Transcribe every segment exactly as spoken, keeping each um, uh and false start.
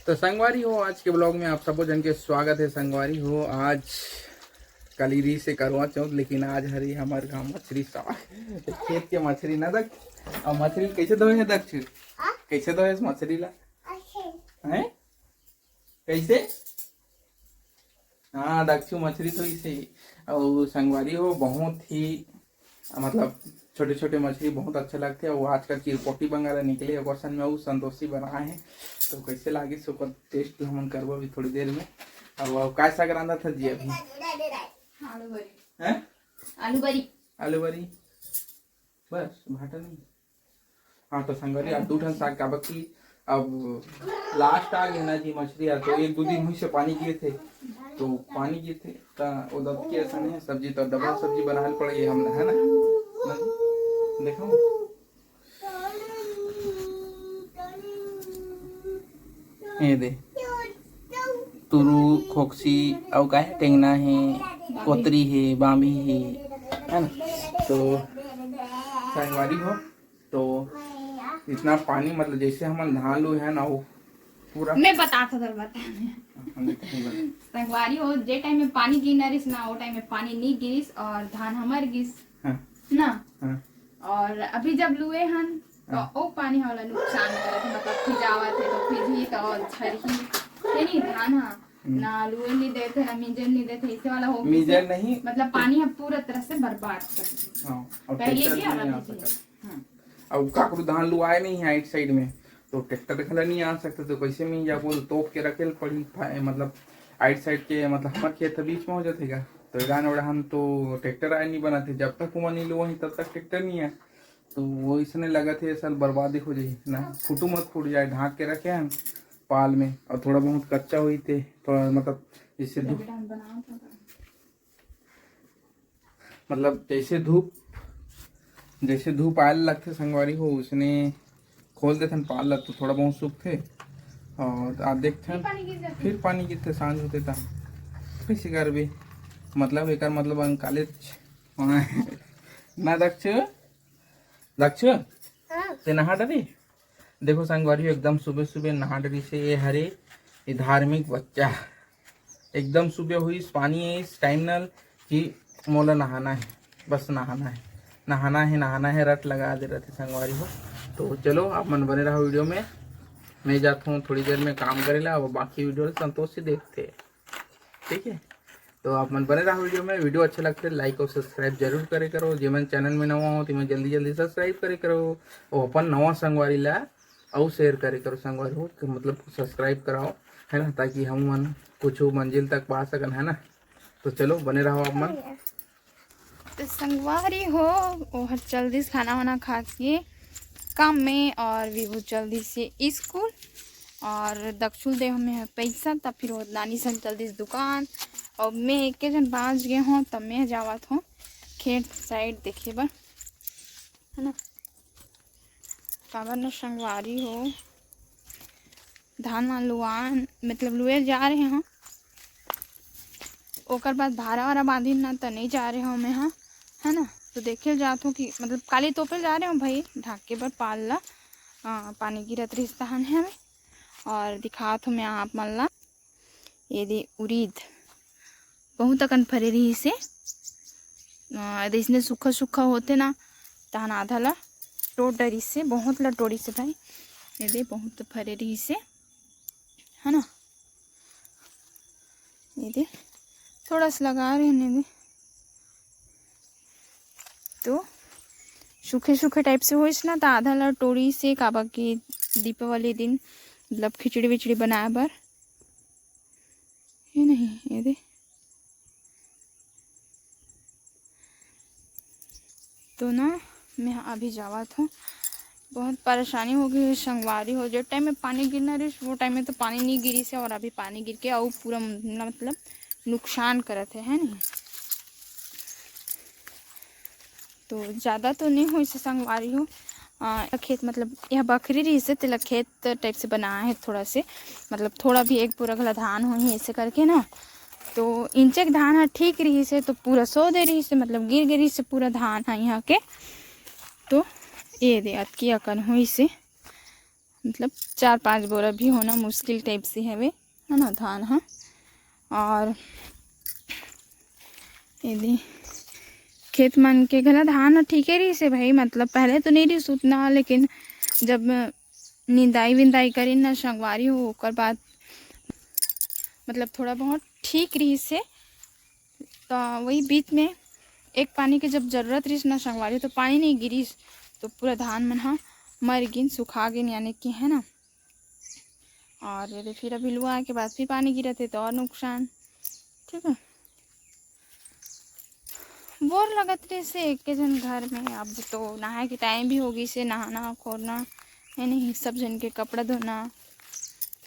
तो संगवारी हो, आज के vlog में आप सबो जन के स्वागत है। संगवारी हो, आज कली रहिसे करवा चौथ, लेकिन आज हरे हमर गांव मछरी साग, खेत के मछरी ना दक्ष। अब मछरी कैसे धोए है दक्ष? कैसे धोए है मछरी ला? हैं? कैसे? हाँ, दक्ष मछरी धोइसे। अउ संगवारी हो, बहुत ही मतलब छोटे छोटे मछरी बहुत अच्छा लगथे। अउ आजकल चिरपोटी बंगाला निकले, ओकर संग में अउ संतोषी बनाए हे। तो कैसे लागिस ओकर taste ला हमन करबो अभी थोड़ी देर में। अउ, अउ काय साग रांधत हस जी अभी? आलू बरी। हैं? आलू बरी। आलू बरी। बस, भाटा नहीं। हाँ, तो संगवारी, आज दू ठन साग, काबर कि अब last आ गे ना जी मछरी, आज तो एक दू दिन होइसे पानी गिरथे, तो पानी गिरथे, त ओ दतके असन हे सब्जी, तो डबल सब्जी बनाए ल पड़ गे हमला, है ना? देखो, ये दे, तुरू, खोकसी, अउ का हे, टेंगना हे, कोतरी हे, बामी हे, है ना? तो संगवारी हो, तो इतना पानी, मतलब, जैसे हमन धान लुए हन ना, वो पूरा मैं बता था, सर, बता। हाँ, नहीं, नहीं बता। संगवारी हो, जे टाइम में पानी गिरना रहिस ना, वो टाइम में पानी नहीं गिरिस और धान हमर गिस। हाँ। ना। हाँ। और अभी जब लुए हन, तो हाँ। ओ पानी हमला नुकसान करत हे, मतलब, फिजावत हे, तो फिजही, तो झरही, हे नहीं, धान, हाँ। हम्म। ना लुए नहीं देते, ना मिंजर नहीं देते, ऐसे वाला हो गया। मिंजर नहीं। मतलब, पानी हम पूरा तरह से बर्बाद कर दिए। हाँ, और पहले tractor भी भी और नहीं आ अभी भी। सकता। हम्म। अब काकरो धान लुआए नहीं है आइट side में, तो tractor घला नहीं आ सकता, तो कैसे मिंजाबो? तो तोप के रखे ल पड़ी, फा-, मतलब, आइट side के, मतलब, हमर खेत ह बीच में हो जाथे गा, तो एरान ओड़ान तो tractor आए नहीं बनाथे, जब तक ओमा नहीं लुआही, तब तक tractor नहीं आए। तो वो इसने लगत हे, साल बर्बादी हो जाही ना, फुटू मत फूट जाए, ढांक के रखे हैं पाल में, और थोड़ा बहुत कच्चा होई थे, थोड़ा, मतलब, जैसे धूप, मतलब, जैसे धूप, जैसे धूप आए लगथे संगवारी हो, उसने खोल देथन पाल ला, तो थोड़ा बहुत सूखथे, और आ देखथन, फिर पानी गिरथे, सांझ होथे, त कैसे करबे? मतलब, एकर मतलब अंकाले ना दक्ष, दक्ष, हाँ। ते नहा डरी? देखो संगवारी, एकदम सुबह सुबह नहा डरी से ये हरे, ये धार्मिक बच्चा एकदम सुबह हुई, पानी है इस टाइम नल कि मोला नहाना है, बस नहाना है, नहाना है, नहाना है, रट लगा दे रहथे संगवारी हो। तो चलो, आप मन बने रहो वीडियो में, मैं जाता हूँ थोड़ी देर में काम करे ला, वो बाकी वीडियो संतोष से देखते हैं। ठीक है, तो आप मन बने रहो वीडियो में। वीडियो अच्छा लगथे, like और subscribe जरूर करे करो। जेमन channel में नवा हो, तेमन जल्दी जल्दी subscribe करे करो, और अपन नवा संगवारी ला अउ share करे करो संगवारी हो, कि मतलब subscribe कराओ, है ना, ताकि हम मन कुछ मंजिल तक पा सकन, है ना। तो चलो, बने रहो आप मन। तो संगवारी हो, ओहर चल दिस खाना वाना खा के काम में, और विभू चल दिस हे स्कूल, और दक्षुल देव में है पैसा, तब फिर वो नानी संग चल दिस दुकान, और मैं एके जन बाँच गे हों, तब मैं जावत हों खेत side देखे बर, है ना। काबर न संगवारी हो, धान वान लुआन, मतलब लुए जा रहे हों, ओकर बाद भारा वारा बांधिन ना, त नहीं जा रहे हों मैं, हाँ, है ना। तो देखे जात हों कि मतलब काली तोपे जा रहे हों भाई, ढाके बर पाल ला, आ, पानी गिरत रहिस तहन है हमें। और दिखात हों मैं आप मन ला, ये दे उरीद बहुत अकन फरे रहिस हे। अ, जइसने सूखा सूखा होथे ना, तहन आधा ला टोड़ डरिस हे, बहुत ला टोड़िस हे भाई। ये दे बहुत फरे रहिस हे, है ना। ये दे थोड़ा सा लगा रहे हैं, ये दे। तो सूखे सूखे टाइप से होइस ना, त आधा ला टोड़िस हे, काबर कि दीपावली दिन मतलब खिचड़ी विचड़ी बनाए बर। ये नहीं, ये दे। तो ना, मैं अभी जावत हों, बहुत परेशानी हो गई है संगवारी हो। जो टाइम में पानी गिरना रहिस, वो टाइम में तो पानी नहीं गिरिस हे, और अभी पानी गिर के अउ पूरा मतलब नुकसान करत हे, है नहीं। तो ज़्यादा तो नहीं होइस हे संगवारी हो। आ, खेत मतलब यह बखरी रहिस हे, तेला खेत टाइप से बनाए हे थोड़ा से, मतलब थोड़ा भी एक पूरा घला धान होही ऐसे करके ना। तो इंचक धान ह ठीक रहिस हे, तो पूरा सो दे रहिस हे, मतलब गिर गे रहिस हे पूरा धान ह यहाँ के। तो ये दे अतकी अकन होइस हे। मतलब चार पाँच बोरा भी होना मुश्किल टाइप से हवे, है ना, धान ह। और यदि खेत मन के घला धान ह ठीके रहिस हे भाई, मतलब पहले तो नहीं रहिस उतना, लेकिन जब निंदाई विंदाई करिन ना संगवारी हो, ओकर बाद मतलब थोड़ा बहुत ठीक रहिस हे। तो वही बीच में एक पानी के जब जरूरत रहिस ना संगवारी, तो पानी नहीं गिरिस, तो पूरा धान मन ह मर गिन, सुखा गिन, यानी कि, है ना। और ये फिर अभी लुआ के बाद फिर पानी गिरत हे तो और नुकसान, ठीक है। बोर लगत रहिस हे एक के झन घर में। अब तो नहाए के टाइम भी हो गिस हे, नहाना खोरना, है नहीं, सब झन के कपड़ा धोना,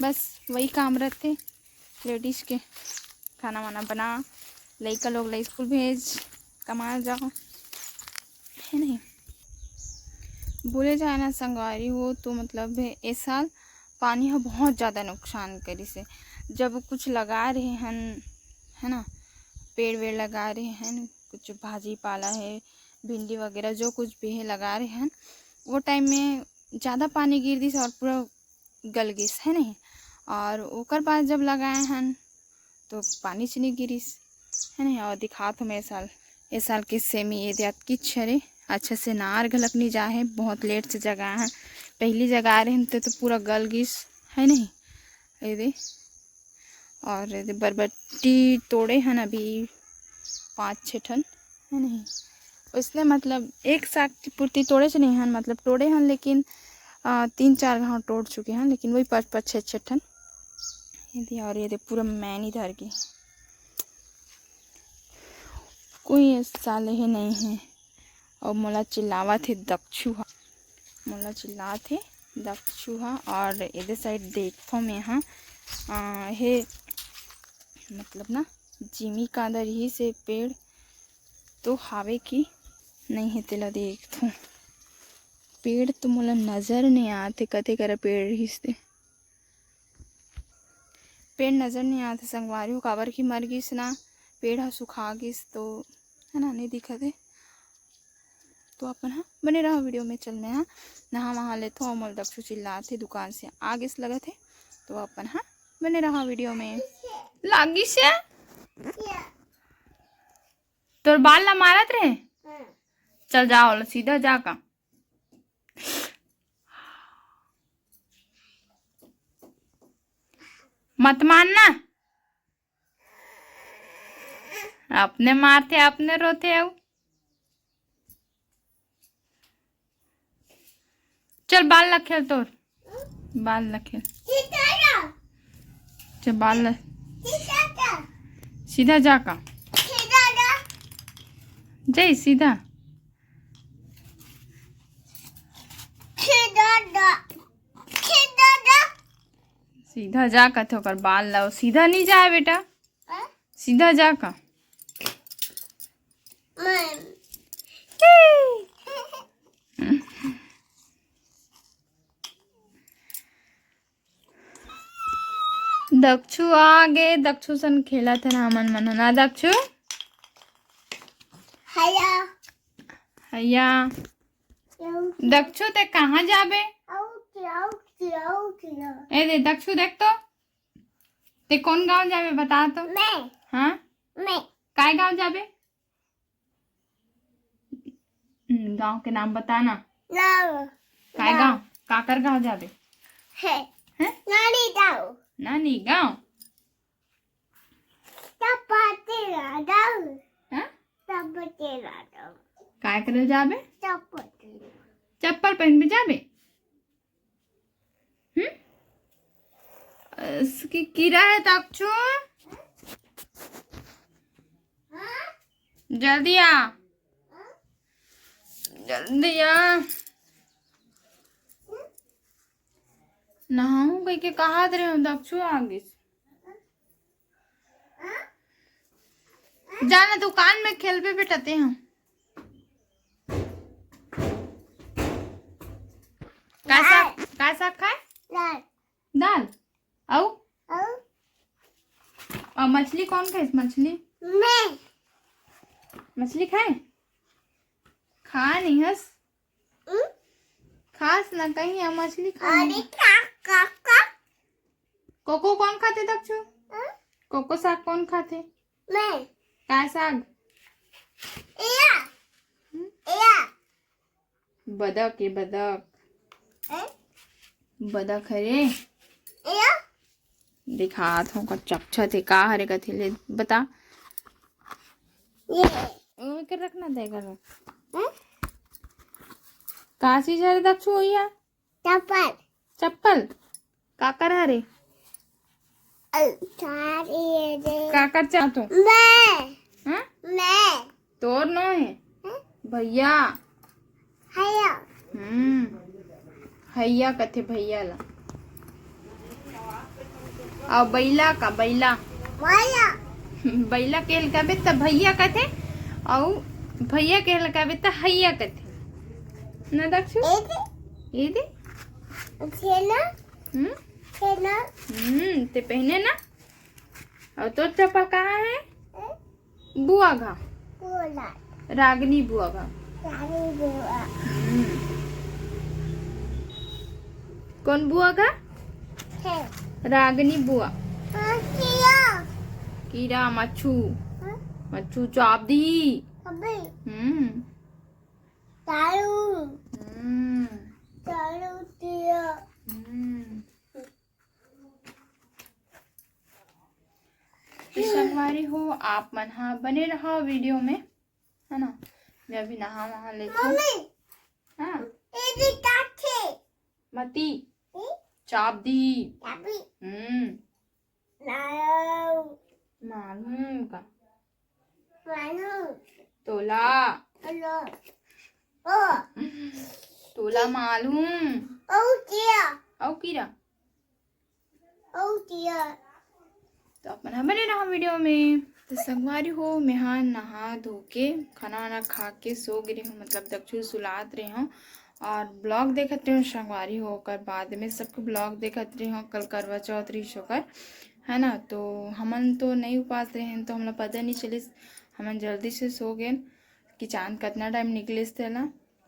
बस वही काम रहते लेडीज के। खाना वाना बना, लइका लोग ला स्कूल भेज, कमाए जाओ, है नहीं। बोले जाए ना संगवारी हो तो मतलब ए साल पानी ह बहुत ज़्यादा नुकसान करिस हे। जब कुछ लगा रहे हन, है ना, पेड़ वेड़ लगा रहे हन, कुछ भाजी पाला है, भिंडी वगैरह जो कुछ भी है लगा रहे हन, वो टाइम में ज़्यादा पानी गिर दिस और पूरा गल गिस, है नहीं। और ओकर बाद जब लगाए हन तो पानी च नहीं गिरिस, है नहीं। और दिखात हूँ मैं ए साल, ए साल के सेमी ये दियात किच हरे, अच्छा से नार घलक नहीं जा है, बहुत लेट से जगाए हैं। पहली जगाए रहे तो, तो पूरा गल गिस, है नहीं। ये दे, और ये दे बरबट्टी तोड़े हन अभी पाँच छः ठन, है नहीं। उसने मतलब एक साग की पूर्ति तोड़े से नहीं हन, मतलब तोड़े हन, लेकिन आ, तीन चार घाव तोड़ चुके हैं, लेकिन वही पाँच पाँच छः छः ठन। ये दे, और ये दे पूरा मैनी धर के, कोई साले हे नहीं है। और मोला चिल्लावत हे दक्षु हा, मोला चिल्लात हे दक्षु हा। और एदे साइड देखथों मैं हा, आ, हे मतलब ना जिमी कांदा रही से पेड़ तो हावे कि नहीं हे, तेला देखथों। पेड़ तो मोला नजर नहीं आते, कते करा पेड़ रहिस ते। पेड़ नजर नहीं आते संगवारी हो, काबर कि मर गिस ना, पेड़ ह सुखा गिस तो, है ना, नहीं दिखत हे। तो अपन हा बने रहा वीडियो में। चल मैं हा नहा वहा लेथों, अउ मोला दक्षु चिल्लात हे दुकान से आ गिस लगत हे, तो अपन हा बने रहा वीडियो में। लागिस हे? तोर बाल ला मारत रहे? चल जाओ, सीधा जा का। मत मारना, अपने मारथे, अपने रोथे अउ। चल बाल ला खेल तोर, बाल ला खेल। चल बाल ला, सीधा जा का, जय सीधा। सीधा जा कथे ओकर बाल ला, सीधा नहीं जाए बेटा, सीधा जा का। दक्षु आ गे, दक्षु सन खेलत हन हमन मन ह ना दक्षु? हया। हया। दक्षु ते कहाँ जाबे? ए दे दक्षु देख तो, ते कौन गांव जाबे बता तो। मैं। हाँ? मैं। काय गांव जाबे? हम्म, गांव के नाम बताना। नाम। काय गांव? काकर गांव जाबे? है। हैं? नानी गांव। नानी गांव। चपाती लाडू। हैं? चपाती लाडू। काय करे जाबे? चपाती। चप्पल पहन के जाबे? हम्म? इसकी कीड़ा है दक्षु। जल्दी आ, जल्दी आ। नहाऊं कह के कहा दे रहे हो, दक्षु आ गई। जाना दुकान में खेलबे बेटा ते हम। का साग, का साग खाए? दाल। दाल। अउ? अउ? अउ मछली कौन खाइस? मछली? मैं। मछली खाए? खा नहीं हस? हम्म? खास ना कहीं, हम मछली खाए। कोको कौन खाथे दक्षु? कोको साग कौन खाथे? मैं। काय साग? बदक ए बदक। बदक हरे। दिखात हूँ का चकछा थे का हरे कथे ले बता। ये। ओकर रखना देगा। का चीज हरे दक्षु भैया? चप्पल। चप्पल। काकर हरे? काकर चाहतो? मैं। हाँ? मैं। तोर नो है? हाँ? भैया। भैया। हम्म। भैया कथे भैया ला। अउ बैला का बैला। बैला। बैला के ल कहबे त भैया कथे, अउ भैया के ल कहबे त हैया कथे। ना दक्षु? एदे। एदे? छेना। हम्म? छेना। हम्म, ते पहने ना? अउ तोर चप्पल कहाँ है? बुआ घा। रागनी बुआ घा। रागनी बुआ। हम्म। कौन बुआ घा? रागनी बुआ। हाँ, कीड़ा। कीड़ा, मच्छू। हाँ? मच्छू चाप दी। अबे। हम्म। तारू। हम्म। तारू दिया। हम्म। तो संगवारी हो, आप मन हा बने रहा वीडियो में, है ना? मैं अभी नहा वहा लेती हूँ। मम्मी। हाँ। ये भी काट है। मती। हम्म? चाप दी। चाबी। हम्म। मालूम। मालूम का? मालूम। तोला। हेलो। ओ। तोला मालूम। ओ किया। औ किरा। ओ किया। तो आप मन ह बने रहा वीडियो में। तो संगवारी हो, मेहा नहा धो के, खाना वाना खा के सो गे रहे हूँ, मतलब दक्षु सुलात रहे हूँ और ब्लॉग देखत रहे हूँ संगवारी हो। ओकर बाद में सबके ब्लॉग देखत रहे हूँ, कल करवा चौथ रही ओकर, है ना। तो हमन तो नहीं उपास रहे हैं, तो हमला पता नहीं चलिस, हमन जल्दी से सो गए कि चांद कितना टाइम निकलिस तेला,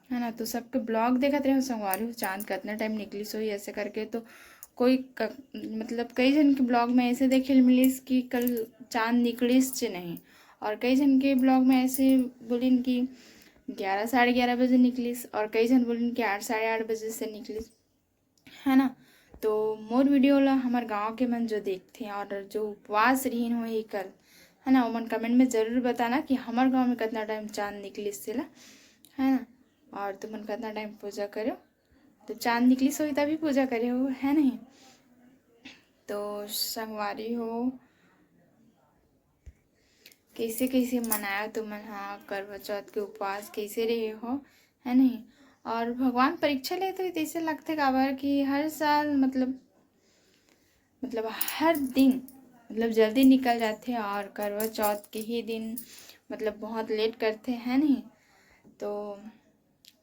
है ना। तो सबके ब्लॉग देखत रहे हूँ संगवारी हो, चांद कितना टाइम निकलिस होही ऐसे करके। तो कोई क, मतलब कई जन के ब्लॉग में ऐसे देखे ल मिलिस कि कल चांद निकलिस चे नहीं, और कई जन के ब्लॉग में ऐसे बोलिन कि ग्यारह, साढ़े ग्यारह बजे निकलिस, और कई जन बोलिन कि आठ, साढ़े आठ बजे से निकलिस, है ना। तो मोर वीडियो ला हमर गांव के मन जो देखथे और जो उपवास रहिन होही कल, है ना, ओमन कमेंट में जरूर बताना कि हमर गांव में कितना टाइम चांद निकलिस तेला, है ना, और तुमन कितना टाइम पूजा करो। तो चांद निकलिस होही तभी पूजा करे हो, है नहीं? तो संगवारी हो, कैसे कैसे मनायो तुमन हा करवा चौथ के उपवास, कैसे रहे हो, है नहीं? और भगवान परीक्षा लेते हुए तैसे लगथे, काबर कि हर साल मतलब, मतलब हर दिन मतलब जल्दी निकल जाथे और करवा चौथ के ही दिन मतलब बहुत लेट करथे, है नहीं? तो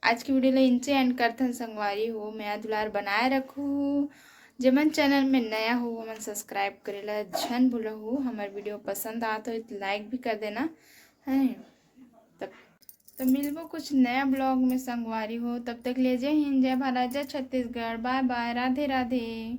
आज की वीडियो ला इनसे एंड करथन संगवारी हो, मया दुलार बनाए रखू। जेमन चैनल में नया हो, ओमन सब्सक्राइब करे ला झन भूलहू। हमर वीडियो पसंद आत हो तो लाइक भी कर देना, है नहीं? तब तो मिलबो कुछ नया ब्लॉग में संगवारी हो। तब तक ले जय हिंद, जय भारत, जय छत्तीसगढ़, बाय बाय, राधे राधे।